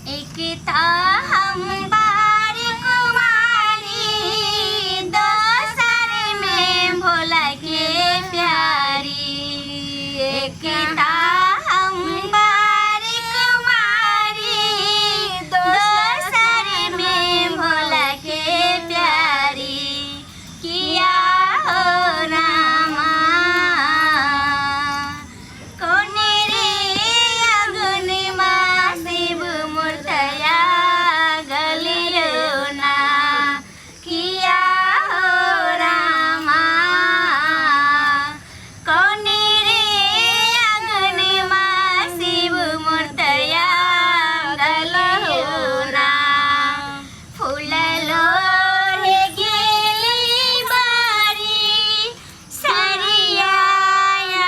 एक त हम बार कुमारी, दोसर में भोला के प्यारी। एक त हम बार कुमारी, दोसर में भोला के प्यारी। किया हो रामा, कोने रे अगुनमा शिव मूर्तया गलियो ना। किया हो रामा, कोने रे अगुनमा शिव मूर्तया गलियो ना। फूल लोढ़े गेली बारी, सरिया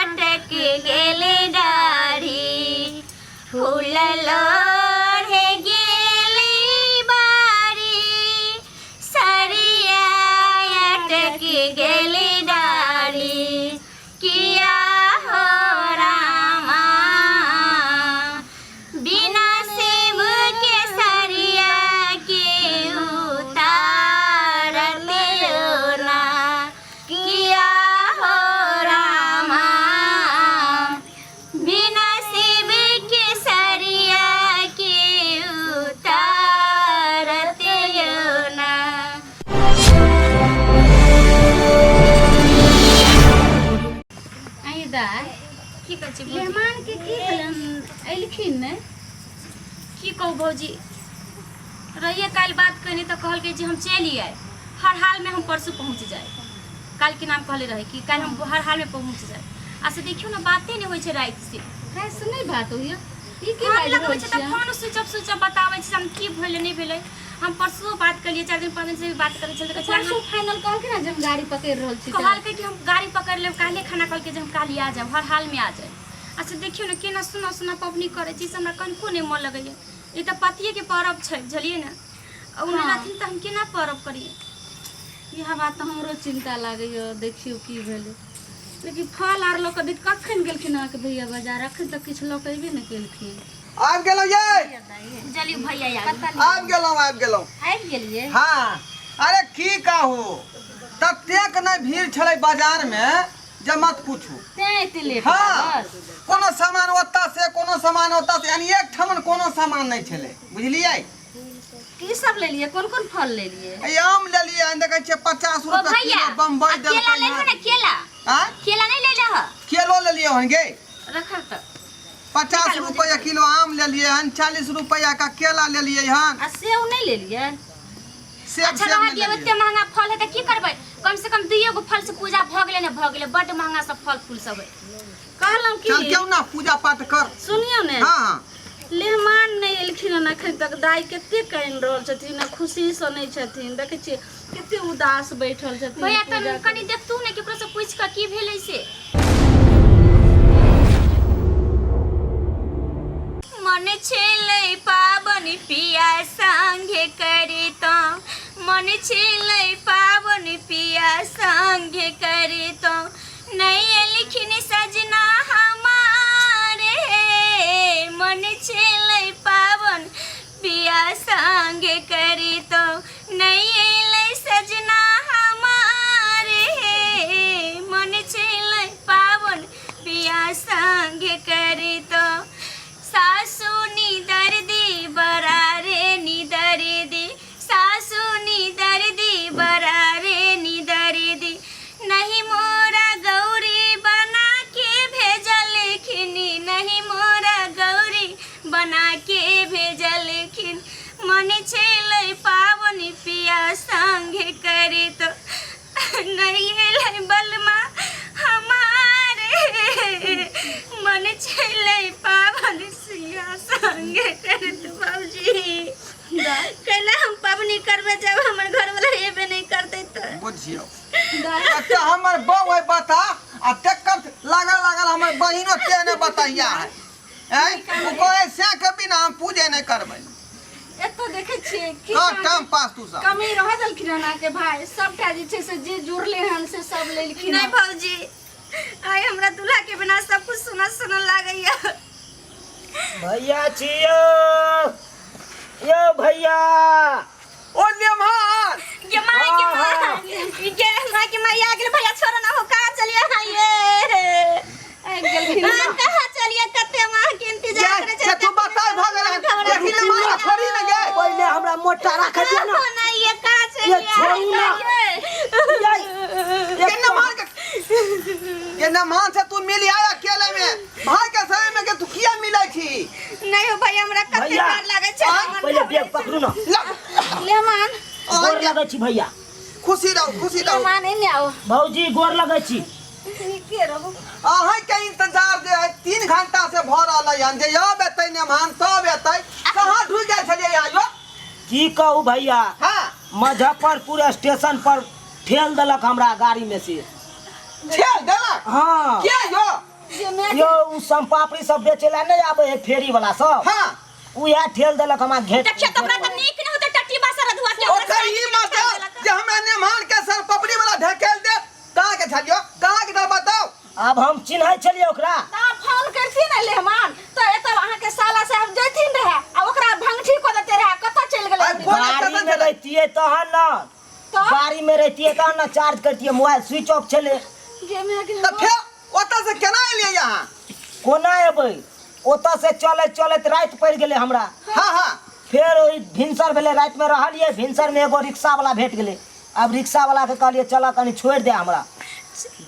अटक गेली डाढ़ी। फूल लोढ़े गेली बारी, सरिया अटक गेली डाढ़ी। किया हो रामा, बिना शिव के सरिया के उतारत ना। किया हो रामा, बिना शिव के सरिया के उतारत ना। आइ दाइ, की कहै छी? मेहमान के की भेलन, अयलखिन ने? की कहू भौजी, रहिए काल्हि बात कहनी तऽ कहलकै जे हम चलि आए, हर हालमे हम परसू पहुँच जाए। काल्हि के नाम कहले रहे कि काल्हि हम हर हालमे पहुँच जाए। आ से देखियौ ने, बाते नहि होइ छै राति से। राति से नहि बात होइए? ई की फोन बाजि लगबै रहल छै तऽ छियै? Phone switch off switch off बताबै छै। हम की भेलै नहि भेलै, हम परसुओ बात केलियै, 4 दिन 5 दिन से भी बात करै छलै तऽ कहै छलै परसू फाइनल कहलखिन ने जे हम गाड़ी पकड़ि रहल छी? तऽ कहलकै कि हम गाड़ी पकड़ि लेब काल्हि खाना। कहलकै जे हम काल्हि आ जायब, हर हालमे आ जायब। अच्छा देखियौ ने, केना सुना सुना पबनी करै छी, से हमरा कनिको नहि मन लगैए। ई तऽ पतिएके परब छै, बुझलियै ने? आ ओ नहि रहथिन तऽ हम केना परब करियै? इएह बात तऽ हमरो चिन्ता लागैए। देखियौ की भेलै। लेकिन फल आर लऽ कऽ देख, कखन गेलखिन अहाँके भैया बाजार? अखन तक किछु लऽ कऽ अयबे नहि केलखिन। आबि गेलहुँ ये। जली भैया आबि। आबि गेलहुँ, आबि गेलहुँ। आबि गेलियै? हाँ, अरे की कहू, ततेक नहि भीड़ छलै बाजारमे जे मत पूछू। तें एते लेट हाँ लागल। कोनो सामान ओतऽ से, कोनो सामान ओतऽ से, यानी एक ठमन कोनो सामान नहि छलै, बुझलियै? की सब लेलियै? कोन कोन फल लेलियै? ई आम लेलियै हन, देखै छियै 50 ओ रुपआ भैया, किलो बम्बई आ केला देलकै लेलहो हन। ने केला? आँय? केला नहि लेलहो? केलो लेलियै हन गे। रखा तऽ। 50 रुपआ किलो आम लेलियै हन, 40 रुपआ का केला लेलियै हन। आ सेव नहि लेलियै? सेब अच्छा सेब रह नहि दियौ, लेलियै। एते महंगा फल है तऽ की करबै? कम से कम दुइयो गो फल से पूजा भऽ गेलै ने भऽ गेलै। बड्ड महंगा सब फल फूल सब है। कहलहुँ की, चल क्यों ना पूजा पाठ कर। सुनियौ ने। हाँ हाँ। मेहमान नहि एलखिन हन एखन तक। दाइ कते कानि रहल छथिन आ खुशीसँ नहि छथिन। देखै छियै कते उदास बैठल छथिन। भैया तऽ पूजा कनि देखतू ने केकरो से पूछि कऽ की भेलै से। मन छेलै पाबनि पिया संगे करितौं, मन छेलै पाबनि पिया संगे करितौं। नहि एलखिन सजना हमारे, मन छेलै पाबनि पिया संगे करितौं। नहि एलै सजना हमारे, मन छेलै पाबनि पिया संगे करितौं। सासु निदर्दी बरारे निदर्दी, सासु निदर्दी बरारे निदर्दी। नहीं मोरा गौरी बना के भेजलखिन, नहीं मोरा गौरी बना के भेजलखिन। मन छेलै पाबनि पिया संगे करितो, नहीं एलै बलमा हमारे। मन छेलै पाबनि सिया संगे करितो। बाबूजी, कैला हम पाबनि करबै जब हमर घरवाला एबे नहि करतै तऽ? बुझियौ, एते हमर बहू है बता आ तेकर लागल लागल हमर बहिनो तेहने बताइया है। ऐं ओ कहे से के बिना हम पूजे नहि करबै। एतऽ देखै छियै की कर टाइम पास तू सब। कमी रह देलखिन हन अहाँके भाय? सबटा जे छै से जे जुड़ले हन से सब लेलखिन नहि हन। भौजी, आइ हमरा दूल्हा के बिना सब कुछ सुना सुना लागैया। भैया छियौ। भैया। ओ लेमहान। गे माय गे माय गे माय के माय आ गेल। भैया छोड़ो ना हो, कहाँ चलिए? हाँ ये आबि गेलखिन। हाँ, कहाँ चलिए? कते माँ के इंतजार करे जे तू बताय भ गेल हन। देखी ने मारा छोड़ी ने गे। पहिले हमरा मोटा राखै दिअ ना। ना ये कहाँ चलिए? ये छोड़ू ना। ये के न मार के के न मान से तू मिल आया अकेले में भाई के समय में के तू किया मिलै छी? नहीं हो भैया, हमरा कते भैया। डर लागै छै। पहिले बैग पकड़ू ना। ला। लेमान। गोर लगै छी भैया। खुशी रहू, खुशी रहू। लेमान, एने आओ। भौजी, गोर लगै छी। नीके रहू। अहाँ के इंतजार जे है 3 घंटा से भ रहल है जे अब एतै नेमान तब एतै। कहाँ ढुकि जाइ छलियै यहाँ यो? की कहू भैया, हाँ। मुजफ्फरपुर स्टेशन पर ठेल देलक हमरा गाड़ी में से। ठेल देलक? हाँ। के यो? यो उ सोनपापड़ी सब बेचे ला नहीं आवे है फेरी वाला सब। हाँ। उहे ठेल देलक हमरा घेट। देखिए तो हमरा त नीक न होते टट्टी बासा रधुआ के। ओकर ई मतलब जे हमरा नेमान के सर पपड़ी वाला ढकेल दे। कहाँ के छलियो, कहाँ के बताओ? अब हम चिन्है छलियै ओकरा। तऽ फोन करथिन ने लेहमान तऽ एतऽ अहाँके साला साहब जैथिन रहे आ ओकरा भंगठी कऽ देते रहे। कतऽ चलि गेलै? आइ फोन गाड़ी में छलै। रहितियै तहन न। तऽ? गाड़ी में रहितियै तहन न चार्ज करतियै, मोबाइल स्विच ऑफ छलै। गे माय गे। तऽ फेर ओतऽ से केना एलियै यहाँ? कोना एबै? ओतऽ से चलैत चलैत राति पड़ि गेलै हमरा। हाँ हाँ। फेर ओहि भिनसर भेलै, रातिमे रहलियै। भिनसरमे एगो रिक्शा वाला भेट गेलै। आब रिक्शा वाला के कहलियै चल कनि छोड़ि दे हमरा।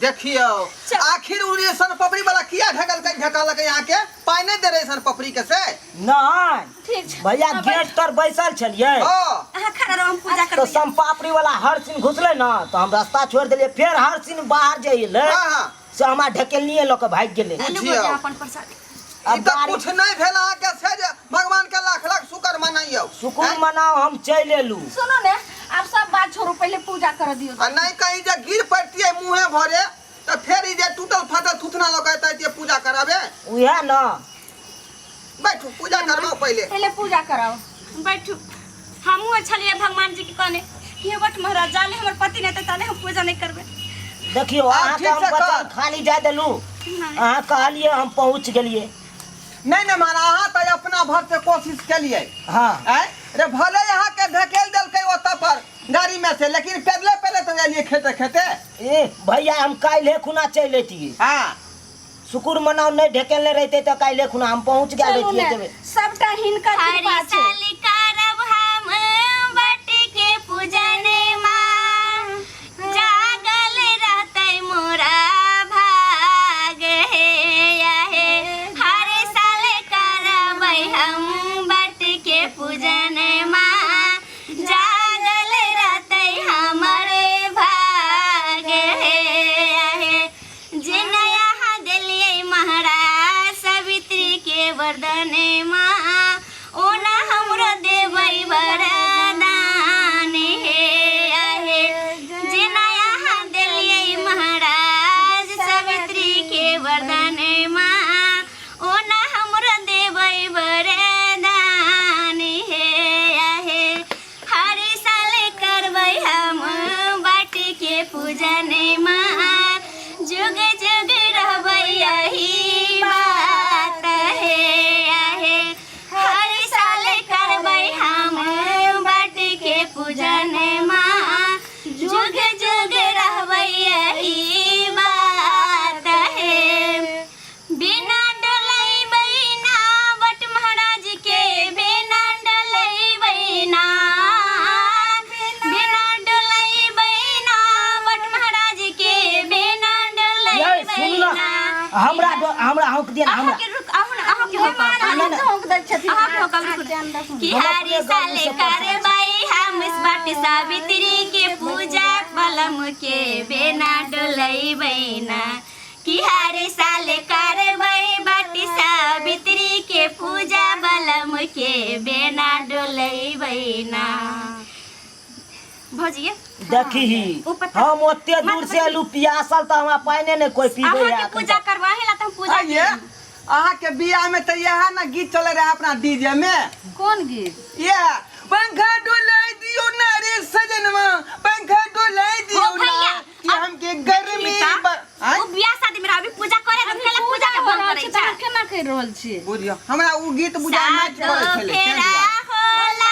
देखियौ आखिर उ सन पपड़ी वाला किया ढकलकै ढकलकै यहाँ के? पाइ नहि दे रहे सन पपड़ी के से? नहीं ठीक छै भैया, गेट तर बैसल छलियै। हाँ। अहाँ खड़ा रहो, हम पूजा तऽ करबै। सोनपापड़ी वाला हर सिन घुसलै ने तऽ हम रास्ता छोड़ि देलियै। फेर हर सिन बाहर जे एलै हाँ हाँ से हमरा ढकेलनिये लऽ कऽ भागि गेलै। लू बुझियौ। भौजी, अपन प्रसाद। अब ई तऽ गाड़ी कुछ नहीं भेल अहाँ के से जे भगवान के लाख लाख शुक्र मनाइयौ। सुकून मनाओ, हम चलि एलू। सुनू ने, आब सब बात छोड़ू, पहिले पूजा कर दियौ। आ नहीं कहीं जे गिर पड़तियै मुँहे भरे तऽ फेर ई जे टूटल फाटल थुथना लऽ कऽ एतै पूजा कराबे। उएह ने। बैठू, पूजा करबाउ पहिले। पहिले पूजा कराउ। बैठू। हमहूँ छलियै भगवान जी के कहने हे बट महाराज, जाले हमर पति नहि एतै ताले हम पूजा नहि करबै। देखियौ, आब अहाँके ठीक हम से कर। वचन खाली जाय देलू। नहि। अहाँ कहलियै, हम पहुँच गेलियै। नहीं नहीं महाराज, अहाँ तऽ अपना भर से कोशिश केलियै। हाँ। आँय रे, भले अहाँ के ढकेल देलकै ओतऽ पर गाड़ी में से, लेकिन पैदले पैदले तऽ एलियै खेते खेते। ए भैया, हम काल्हि खुना चलि अयतियै। हाँ। शुक्र मनाउ, नहि ढकेलने रहितै तऽ काल्हि खुना हम पहुँच गेल चलू रहितियै। ने, सबटा हिनकर हर कृपा छै। साल करब हम बट के पूजन माँ, जागल रहतै मोरा भाग हे हे। हर साल करबै हम बट के पूजन माँ, जागल रहतै हमर भाग हे हे। जे नया देलियै महाराज सावित्री के वरदान माँ, ओना हमरो देबै वरदान हे आहे। जे नया देलियै महाराज सावित्री के वरदान माँ, ओना हमरो देबै वरदान हे आहे। हर साल करबै हम बाट के पूजन माँ, जुग जुग रहबै यही बात हे आहे। हर साल करबै हम बाट के पूजन माँ, जुग जुग रहबै यही बात हे। बिना डोलैबै ना बट महाराज के, बिना डोलैबै ना, बिना डोलैबै ना बट महाराज के, बिना यै डोलैबै सुन ना, ना। हमरा हमरा हौक दिअ ना हमरा। अहाँके रुक, अहूँ ने, अहाँके होकब। ना, ना। हौक दै छथिन। अहाँके होकब, रुकू। कि हम हर अपने साल गाड़ी से पसंद करबै हम इस बाट सावित्री के पूजा बलम के, बिना डोलैबै ना। कि हर साल करबै बाट सावित्री के पूजा बलम के, बिना डोलैबै ना। भौजी देखी, ओ पता- हम ओते दूर से एलू पियासल तऽ हमरा पानि नहि कोई पीबै है। अहाँके पूजा करवाहे ला तऽ हम पूजा आइए, अहाँ के बियाह में तऽ इएह ने गीत चले रहे अपना डीजे में। कोन गीत? इएह, पंखा डोलाई दियो ना रे सजनवा, पंखा डोलाई दियो ओ ना भैया, कि हमके गर्मी सीता, आँय? ओ बियाह शादी में अभी पूजा करे अभी हम पूजा के हो बंद रहल करै छै छै। तऽ अहाँ केना करि रहल छियै? बुझियौ, हमरा उ गीत बुझाइ नहि सातो पड़ै छलै, फेरा ताहि दुआरे। होला।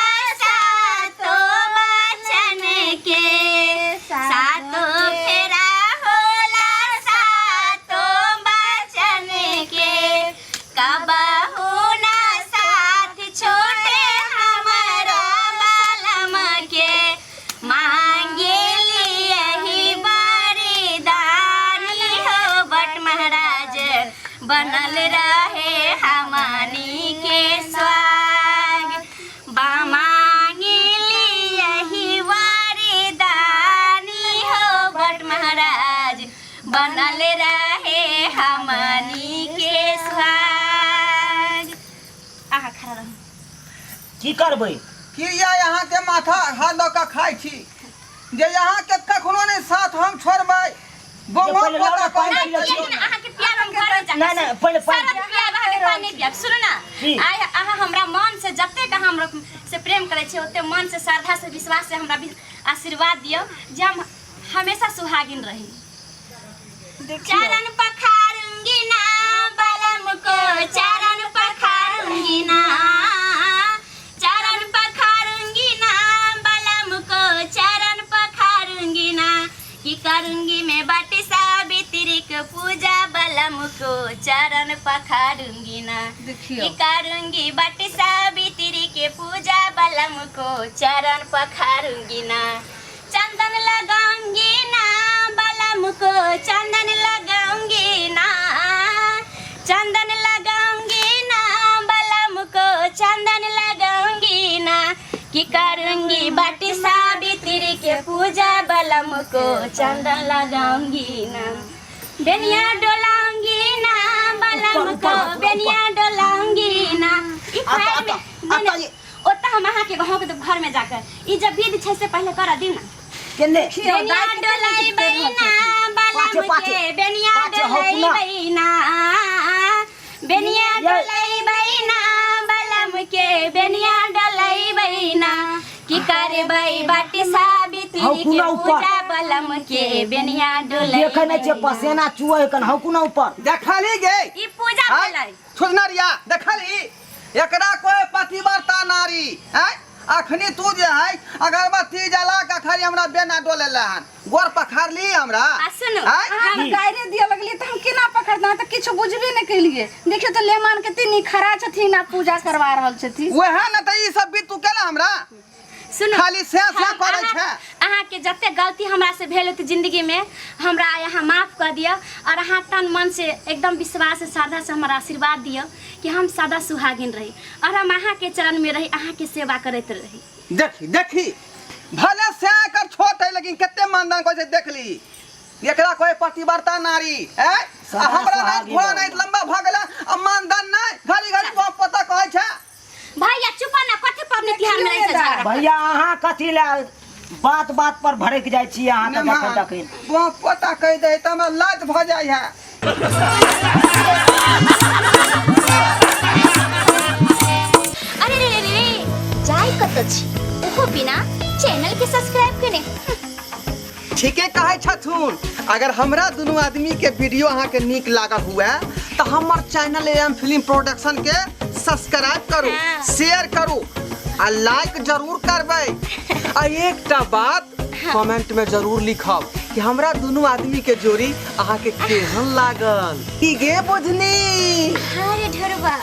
की करबै? किया यहाँ के माथा हाथ दऽ कऽ खाइ छी जे यहाँ के कखनो नहि साथ हम छोड़बै। बौआ पहिले लाउ पोता ने पानि कहै पी लै छी। लेकिन अहाँके प्यार हम घर में जाके नहि, नहि, पहिले पानि सारा प्यार अहाँके पानि नहि पियाब। सुनू ना, की? आइ अहाँ हमरा मन से जतेक अहाँ हमरा से प्रेम करै छियै ओते मन से श्रद्धा से विश्वास से हमरा भी आशीर्वाद दियौ जे हम हमेशा सुहागिन रही। चरण पखारूंगी ना बलम को, चरण पखारूंगी ना, चरण पखारूंगी ना बलम को, चरण पखारूंगी ना, की करूंगी मैं बट सावित्री के पूजा बलम को, चरण पखारूंगी ना, देखियौ की करूंगी बट सावित्री के पूजा बलम को, चरण पखारूंगी ना, चंदन लगाऊंगी ना बलम को, चंदन लगाऊंगी ना, चंदन लगाऊंगी ना बलम को, चंदन लगाऊंगी ना, की करूंगी बट सावित्री के पूजा बलम को, चंदन लगाऊंगी ना, बेनिया डोलाऊंगी ना बलम को, बेनिया डोलाऊंगी ना। ई आता, घर में आता, नहीं, आता नहीं, ओतऽ हम अहाँके गाँव के घर में जाकर ई जब विध छै से पहले कर दियौ ना। केने? देखियौ, बेनिया दाइ कते डोलाई नीक करि रहल बैना छथिन। बलम पाछे, पाछे। के, बेनिया पाछे, हौ डोलाई पुनः। बैना, बेनिया ये। डोलाई बैना बलम के, बेनिया डोलाई बैना, की करबै बट सावित्री हौ के पुनः ऊपर। पूजा बलम के, बेनिया डोलाई देखै नहि छियै बैना। पसेना चुअै कन हौ कुना ऊपर। देखली गे? ई पूजा आँय? भेलै। छुछनरिया देखली, एकरा कोई पतिव्रता नारी है? अखनी तू जे है अगरबत्ती जला के खाली हमरा बेना डोले हन, गोर पखारली हमरा। आ सुनू, आँय? अहाँ की? गाइरे दिअ लगलियै तऽ हम केना पकड़ना, तऽ किछु बुझबे नहि केलियै। देखियौ तऽ लेमान कते नीक खड़ा छथिन आ पूजा करवा रहल छथिन। वएह ने तऽ ई सब विध तू केला हमरा? सुनू, खाली से से हम करै छै। अहाँके जते गलती हमरा से भेल होतै जिंदगी में हमरा यहाँ माफ कऽ दिअ और अहाँ तन मन से एकदम विश्वास से श्रद्धा से हमरा आशीर्वाद दिअ कि हम सदा सुहागिन रही और हम अहाँके चरण में रही, अहाँके सेवा करैत रही। देखी देखी, भले से कर छोट है लेकिन कते मानदान कहै छै। देखली एकरा कोई पतिव्रता नारी है? सदा हमरा नहीं सुहागिन घोड़ा रहो। नहीं लंबा भऽ गेलै आ मानदान नहीं, घड़ी घड़ी वो पता कहै छै। भैया चुप ना, कथी पबनी तिहार में रहै छै झगड़ा? भैया अहाँ कथी लए बात बात पर भड़क जाइ छी अहाँ तऽ जखन तखन? वो पता कहि दे तऽ हमरा लाज भऽ जाइ है। अरे रे रे रे, जाय कतऽ छी ओहो बिना चैनल के सब्सक्राइब केने? ठीके कहै छथुन। अगर हमरा दुनू आदमी के वीडियो अहाँके नीक लागल हुए तऽ हमर चैनल एम फिल्म प्रोडक्शन के सब्सक्राइब करू, हाँ। शेयर करू आ लाइक जरूर करबै आ एकटा बात कमेंट में जरूर लिखब कि हमरा दुनू आदमी के जोड़ी अहाँके केहन लागल। की गे बुझनी? अरे ढेरवा।